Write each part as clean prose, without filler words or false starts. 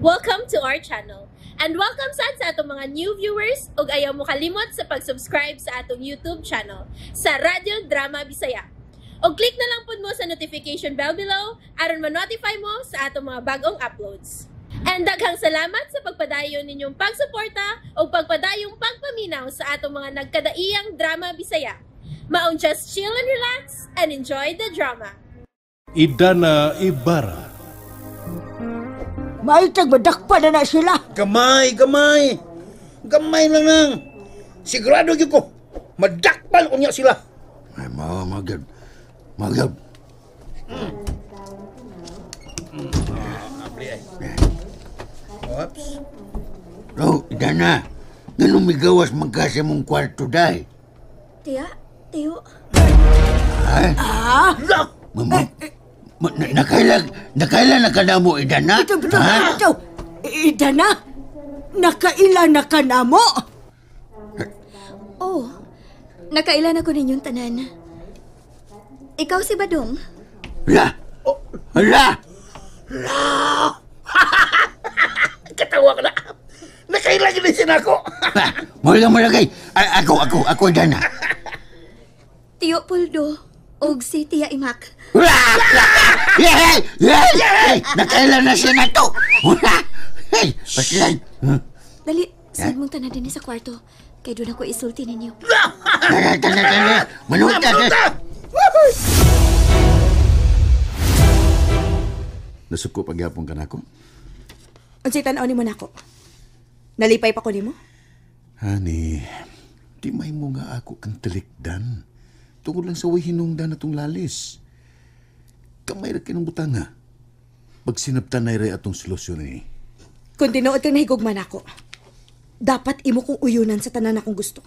Welcome to our channel. And welcome sad sa atong mga new viewers ug ayaw mo kalimot sa pag-subscribe sa atong YouTube channel sa Radyo Drama Bisaya. Og click na lang pud mo sa notification bell below aron ma-notify mo sa atong mga bagong uploads. And daghang salamat sa pagpadayon ninyong pagsuporta ug pagpadayong pagpaminaw sa atong mga nagkadaiyang drama Bisaya. Maong just chill and relax and enjoy the drama. Idana Ibarra. Maitag madakpa na na sila. Gamay, gamay. Gamay lang nang. Sigurado gyud ko. Madakpan unya sila. Ay, mao magyud. Magyud. Abli ay. Oops. Oh, Dana. Ganun migawas man ka sa mong kwarto, day. Tiya, tiyo. Ay? Ah? La! Ma, ma, na, nakailan, nakailan na ka na mo, Idana? Ito, ito, Ha? ito. Ida na. Nakaila na ka na mo. Oh, nakailan ako ninyong tanan. Ikaw si Badong. Hala! Hala! Katawa ka na. Nakailan gyud siya nako. Ha, Mula mo lagay. Ay, ako, ako, ako, Idana. Tiyo Puldo, og si Tiya Imak. Hala! Hey! Hey! Hey! Nakailan na siya na to! Hala! Hey! Pasilan! Dali, saan mong tanan din sa kwarto? Kay doon ako isulti ninyo. Tara, tara, tara! Manuta! Nasuko pagyapon ka nako. Unsay tan-aw nimo nako? Nalipay pa ko nimo? Hani, di may mo nga ako kang talikdan. Tungod lang sa way hinungdan atong lalis. Kamay ra kinong butanga. Pag sinabtan na atong solusyon ni. Kung tinuod kang nahigugma nako, dapat imo kong uyunan sa tanan akong gusto.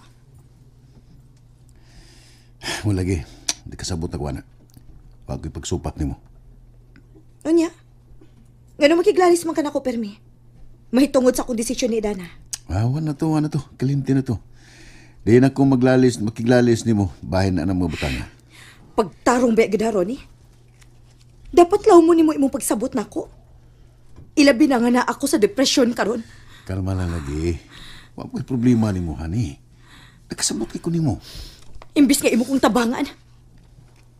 Wala lagi, di kasabot na kuana. Wag ko'y pagsupak nimo. Unya? Ngano makiglalis man ka nako permi? Mahitungod sa akong desisyon ni Idana. Ah, na to, wa na to. Kalimti na to. Di na ko maglalis, makiglalis nimo. Bahin na ang mga butanga. Pagtarong ba gid ni? Dapat law mo nimo imong pagsabot nako. Ilabi na nga na ako sa depresyon karon. Kalma lang lagi. Wa ko'y problema nimo, hani. Nakasabot kay ko nimo. Imbis nga imo kong tabangan.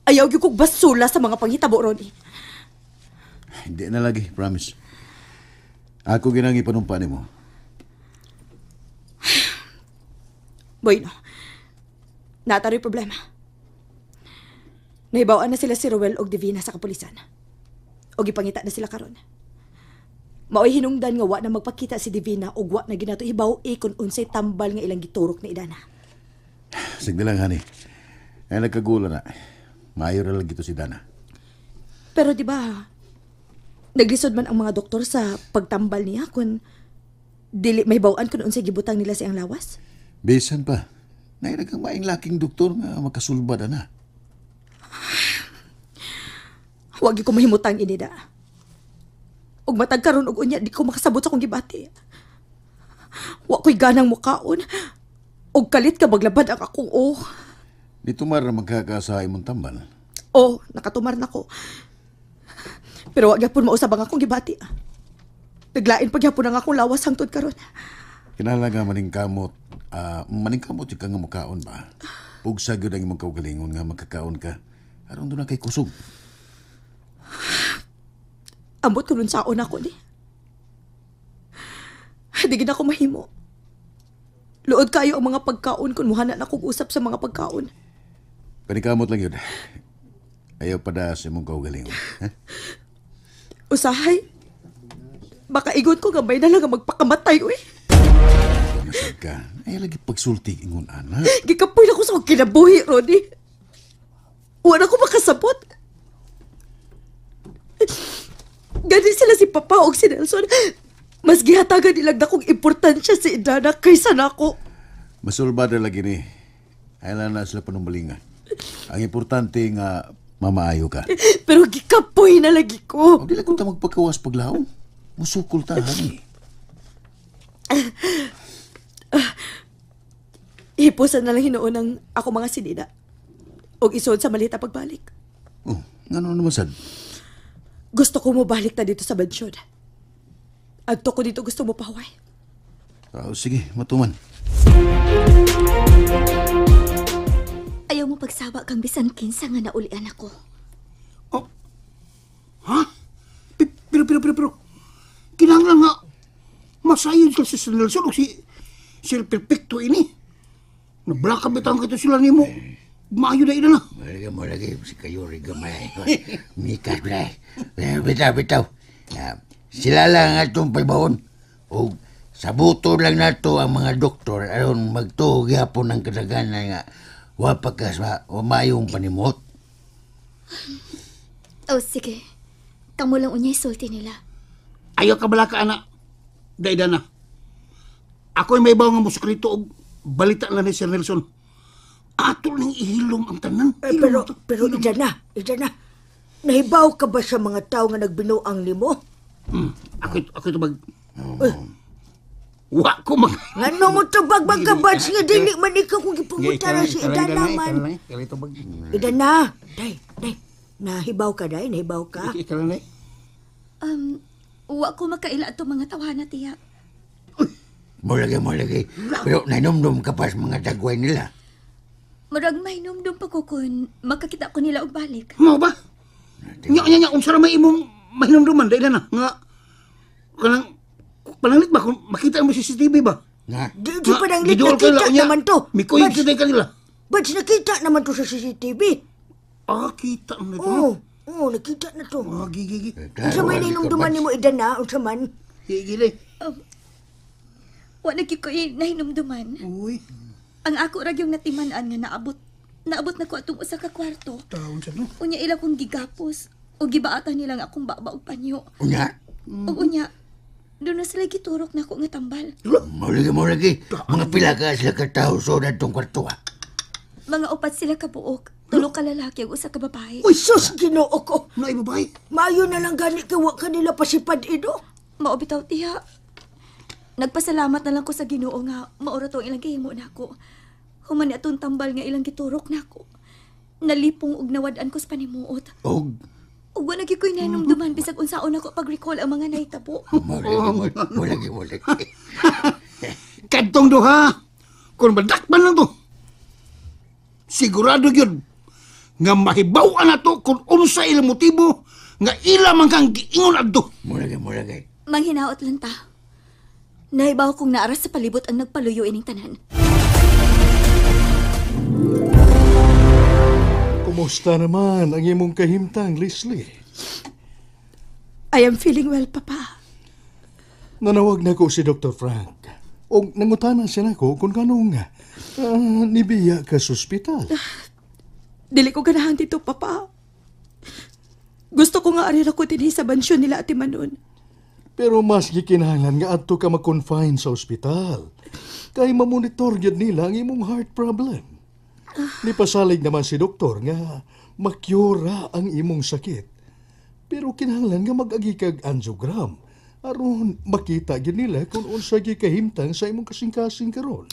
Ayaw gyud kog basula sa mga panghitabo, Ronnie. Hindi na lagi, promise. Ako ginang ipanumpa nimo. Bueno, nataroy problema. Nahibawaan na sila si Ruel og Divina sa kapulisan. Og ipangita na sila karon. Maoy hinungdan nga wa na magpakita si Divina og wa na ginato hibaw kung unsay tambal nga ilang giturok ni Idana. Sige lang, hani. Ay, nagkagula na. Maayo ra lang gito si Dana. Pero di ba, naglisod man ang mga doktor sa pagtambal niya kung dili may bawaan kung unsay gibutang nila siyang lawas? Bisan pa. Nairag ang maing laking doktor nga makasulbad na. Huwag ko mahimutang inida. Og matag karon og unya di ko makasabot sa akong gibati. Wa ko'y ganang mukaon. Og kalit ka maglabad ang akong oh. Di tumar na magkakasa imong tambal. Oh, nakatumar na ko. Pero wa gyapon mausab ang akong gibati. Naglain pa gyapon ang akong lawas hangtod karon. Kinahanglan nga maningkamot. Maningkamot yung ka nga mukaon ba? Pugsa gyud ang imong kaugalingon nga magkakaon ka. Aron doon na kay kusog. Ambot ko nun saon ako ni. Di gid ako mahimo. Luod kayo ang mga pagkaon kung muhana na kong usap sa mga pagkaon. Paningkamot lang yun. Ayaw pa da sa imong kaugalingon. Ha? Usahay. Baka igon ko gamay na lang ang magpakamatay, uy. Nasad ka. Ay lagi pagsulti ingon ana. Gikapoy na ko sa akong kinabuhi, Ronnie. Wala ko makasabot. Gani sila si Papa o si Nelson. Mas gihatagan nilang dakong importansya si Idana kaysa nako. Masulbad ra lagi ni. Ay lang na sila panumbalingan. Ang importante nga mamaayo ka. Pero gikapoy na lagi ko. O, di lang ta magpakawas paglaom. Musukol ta, hani. Hipusan na lang hinuon ang ako mga sinina. Og isuod sa malita pagbalik. Oh, ngano naman sad? Gusto ko mobalik ta dito sa bansyon. Adto ko dito gusto mo paway. Sige, matuman. Ayaw mo pagsawa kang bisan kinsa nga naulian ako. Oh. Ha? Pero, kinahanglan nga, masayod sila si Sir Nelson o si Sir Perfecto ini. Nablaka bitang kito sila nimo. Maayo na ina na. Malagi, si kayo rin gamay. Mikas, bilay. Bitaw, bitaw. Sila lang atong paibawon. O sabuto lang nato ang mga doktor aron magtuo gyapon ang kadaganan nga wa pa ka sa mayong panimot. Oh, sige. Kamo lang unyay sulti nila. Ayaw ka bala ka, anak. Dayda na. Ako'y may bawo nga musukrito og balita lang ni Sir Nelson. Ato nang ihilom ang tanan. Eh, pero ida na, ida na. Nahibaw ka ba sa mga tao nga nagbinuang nimo? Ako ito mag... Wa ko mag... Ngano mo tubag magkabads nga dili man ikaw kung gipangutana si Idana man. Idana, day, day. Nahibaw ka, day, nahibaw ka. Ikaw lang, day. Wa ko makaila ato mga tawhana, tiya. Mulagi, mulagi. Pero nainumdum ka pa sa mga dagway nila. Murag mainumdum pa ko kun makakita ko nila og balik. Mao ba? Nya, nya, nya, unsa ra may imong mahinumduman, day na. Nga, kanang, pananglit ba? Kung makita mo sa CCTV ba? Nga. Di, di pananglit, Giduol ka nakita nila, unya. naman to. Mikuyog Bads, sa kanila. Bads, nakita naman to sa CCTV. Ah, kita na to. Oo, oo, nakita na to. Ah, gigi, gigi. Unsa may nahinumduman nimo, Idana? Unsa man? Gigi, gigi. Wa na gyud ko nahinumduman. Uy, Ang ako ra gyud natiman-an nga naabot na ko atong usa ka kwarto. taon sa no. Unya ila kong gigapos o gibaatan nila ang akong baba og panyo. Unya. Ug unya doon na sila giturok na ako nga tambal. Mulagi, mulagi. Mga pila ka sila ka tao so na itong kwarto, ha? Mga upat sila kabuok. Tulo ka lalaki ug usa ka babae. Uy, sus, Ginoo ko. Naay babae. Maayo na lang gani kay wa kanila pasipad ido. Mao bitaw, tiya. Nagpasalamat na lang ko sa Ginoo nga maura to ang ilang gihimo nako. Human ni atong tambal nga ilang giturok nako. Nalipong og nawad-an ko sa panimuot. Og, Ug wa na gyud ko'y nahinumduman bisag unsaon ako pag-recall ang mga nahitabo. mulagi, mulagi, mulagi. Kadtong duha. Kung madakpan lang to. Sigurado yun nga mahibaw-an nato kung unsa ilang motibo nga ila man kang giingon adto. Mulagi, mulagi. Manghinaot lang ta. Nahibaw kong naaras sa palibot ang nagpaluyo ining tanan. Kumusta naman ang imong kahimtang, Leslie? I am feeling well, Papa. Nanawag na ko si Dr. Frank. Og nangutana siya nako kung kanong nibiya ka sa ospital. Dili ko ganahan dito, Papa. Gusto ko nga arira ko dinhi sa bansyon nila Ate Manon. Pero mas gikinahanglan nga adto ka ma-confine sa ospital. Kay mamonitor gyud nila ang imong heart problem. Nipasalig naman si doktor nga makyura ang imong sakit. Pero kinahanglan nga mag-agi kag angiogram aron makita gyud nila kung unsa gyud kahimtang sa imong kasing-kasing karon.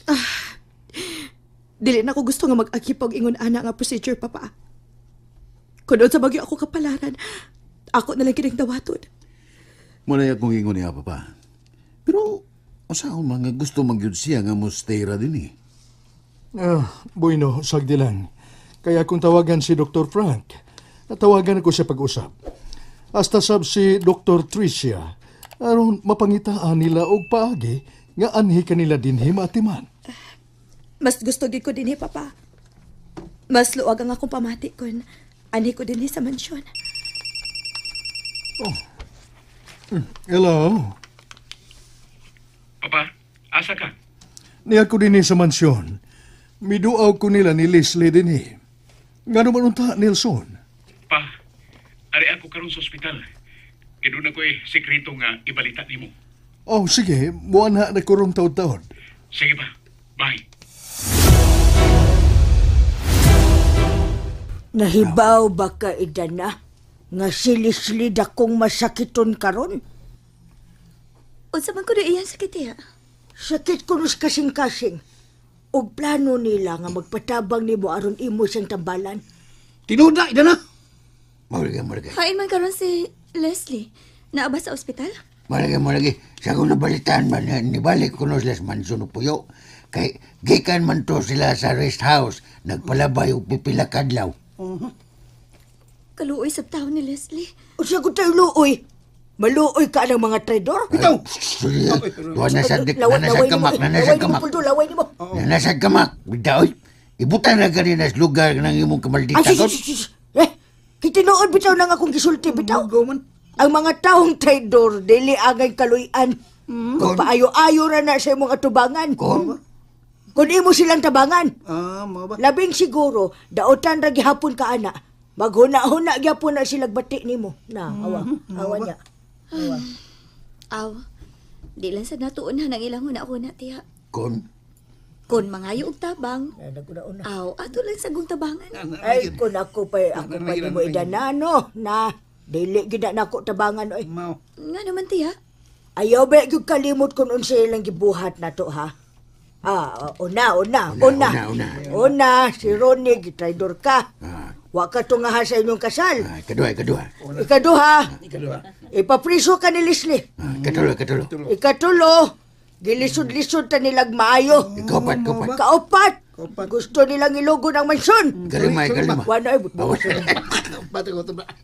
Dili na ko gusto nga mag-agi pag ingon ana nga procedure, Papa. Kung unsa bagyo ako kapalaran, ako na lang kining dawaton. Muna akong ingon niya, Papa. Pero, usaon man nga gusto man gyud siya nga mo stay ra din eh. Ah, bueno, sagdi lang. Kaya kung tawagan si Dr. Frank, natawagan ako sa pag-usap. Hasta sab si Dr. Tricia, aron mapangitaan nila og paagi nga anhi kanila dinhi maatiman. Mas gusto gid ko dinhi, Papa. Mas luwag ang akong pamati kun anhi ko dinhi sa mansyon. Hello. Papa, asa ka? Niya ko dinhi sa mansyon. Miduaw ko nila ni Leslie dinhi. Ngano man unta, Nelson? Pa, ari ako karon sa ospital. Kay duna ko sekreto nga ibalita nimo. Oh, sige. Muana na kurong taod-taod. Sige pa, bye. Nahibaw ba ka, Idana? Nga si Leslie dakong masakiton karon? Unsa man kuno iyang sakit, tiya? Sakit kuno sa kasing-kasing. Og plano nila nga magpatabang nimo aron imo siyang tambalan. Tinuda, Idana. Mulagi, mulagi. Hain man karon si Leslie. Naa ba sa ospital? Malagi, malagi. Sa akong nabalitaan man, nibalik ko no sila sa mansion o puyo. Kay gikan man to sila sa rest house. Nagpalabay og pipila kadlaw. Kaluoy sa taon ni Leslie. Usa ko tayo luoy. Maluoy ka ng mga traidor? Bitaw. Tuwa na sa dik, nanasag kamak, nanasag kamak. Laway nimo. Nanasag kamak. Bitaw, ibutan na kanina sa lugar ng imong kamaldita. Ay, sus. Eh, kitinuod bitaw nang akong gisulti bitaw. Ang mga taong traidor, dili angay kaluyan. Kung paayo-ayo ra na sa imong atubangan. Kung imo silang tabangan. Labing siguro, daotan ra gihapon ka ana. Maghuna-huna gyapon na silag bati nimo. Na, awa. Awa niya. Awa. Aw, di lang sa natuunan ang ilang huna-huna, tiya. Kon? Kon mangayo og tabang. Aw, ato lang sagong tabangan. Ay, kun ako pa nimo idana, no? Na, dili gid na nako tabangan, oy. Nga naman, tiya. Ayaw ba gyud kalimot kun unsa ilang gibuhat nato, ha? Ah, una. Una, si Ronnie gitraidor ka. Wa ka tungahan sa inyong kasal. Ikaduha. Ikaduha. Ipapriso ka ni Leslie. Ikatulo. Ikatulo, gilisod-lisod ta nilag maayo. Ikapat. Kaupat. Gusto nilang ilugo ng mansyon. Ikalima. Wala ay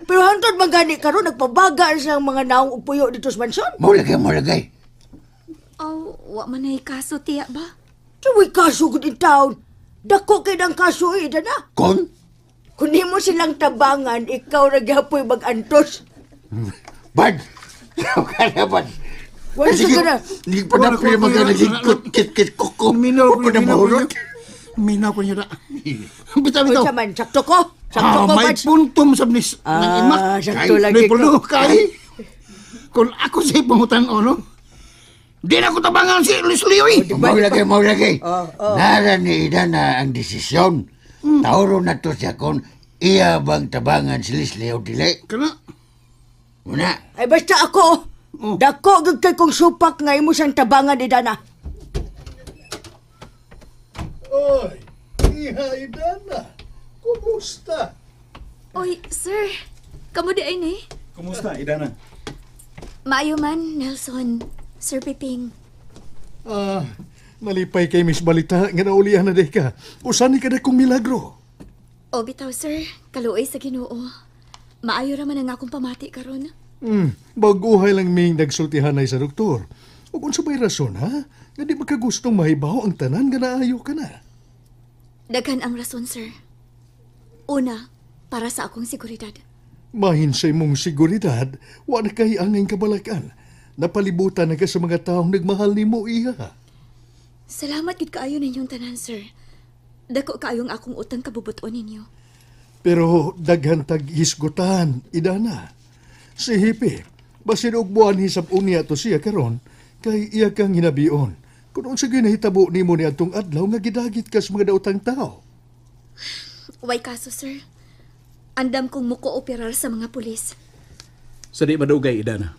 Pero hantod man gani karon nagpabaga sa mga naong ug puyo dito sa mansyon. Maulagay. Aw, wa man ay kaso tiya ba? Tuwi kaso gud in town. Dako kay ng kaso dana. Kon? Kung di mo silang tabangan, ikaw ra gyapoy mag-antos. Bad! Bad! Wala sa gana. Hindi pa na pili magkit kit kuko. Minaw ko niya na. Bitaw. Unsa man, sakto ko. May puntom sa nis. Ah, sakto lagi ko. Kay. Kung ako sa ipangutan, ano? Di na ko tabangan si Leslie, oy. Maulagay. Nara ni Idana ang desisyon. Tauro na to siya kung iya bang tabangan si Leslie o dili. Kana? Una. Ay, basta ako. Dako gyud kay kong supak nga imo siyang tabangan ni Dana. Oy, iha Idana. Kumusta? Oy, sir. Kamo di ay ni? Kumusta, Idana? Maayo man, Nelson. Sir Piping. Ah, nalipay kay Miss Balita nga naulihan na day ka. Usan ni ka na kong milagro? O bitaw, sir. Kaluoy sa Ginoo. Maayo ra man ang akong pamati karon. Baguhay lang ming nagsultihanay sa doktor. Ug unsa may rason, ha? Nga di makagustong mahibaw ang tanan nga naayo ka na. Daghan ang rason, sir. Una, para sa akong seguridad. Mahin sa imong seguridad, wa na kay angay kabalakan. Napalibutan na ka sa mga taong nagmahal nimo, iha. Salamat gid kaayo ninyong tanan, sir. Dako kaayong akong utang kabubuton ninyo. Pero daghan tag hisgutan, Idana. Si Hippie, basin og buwan hisab unya to siya karon kay iya kang hinabion. Kung unsa gyud nahitabo nimo ni adtong adlaw nga gidagit ka sa mga daotang tao. Way kaso, sir. Andam kong muko-operar sa mga pulis. Sa di madugay, Idana.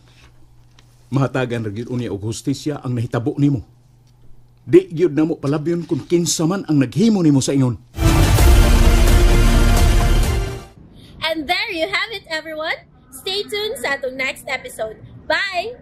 Mahatagan ra gyud unya og hustisya ang nahitabo nimo. Di gyud namo palabyon kung kinsa man ang naghimo nimo sa ingon. And there you have it, everyone. Stay tuned sa atong next episode. Bye!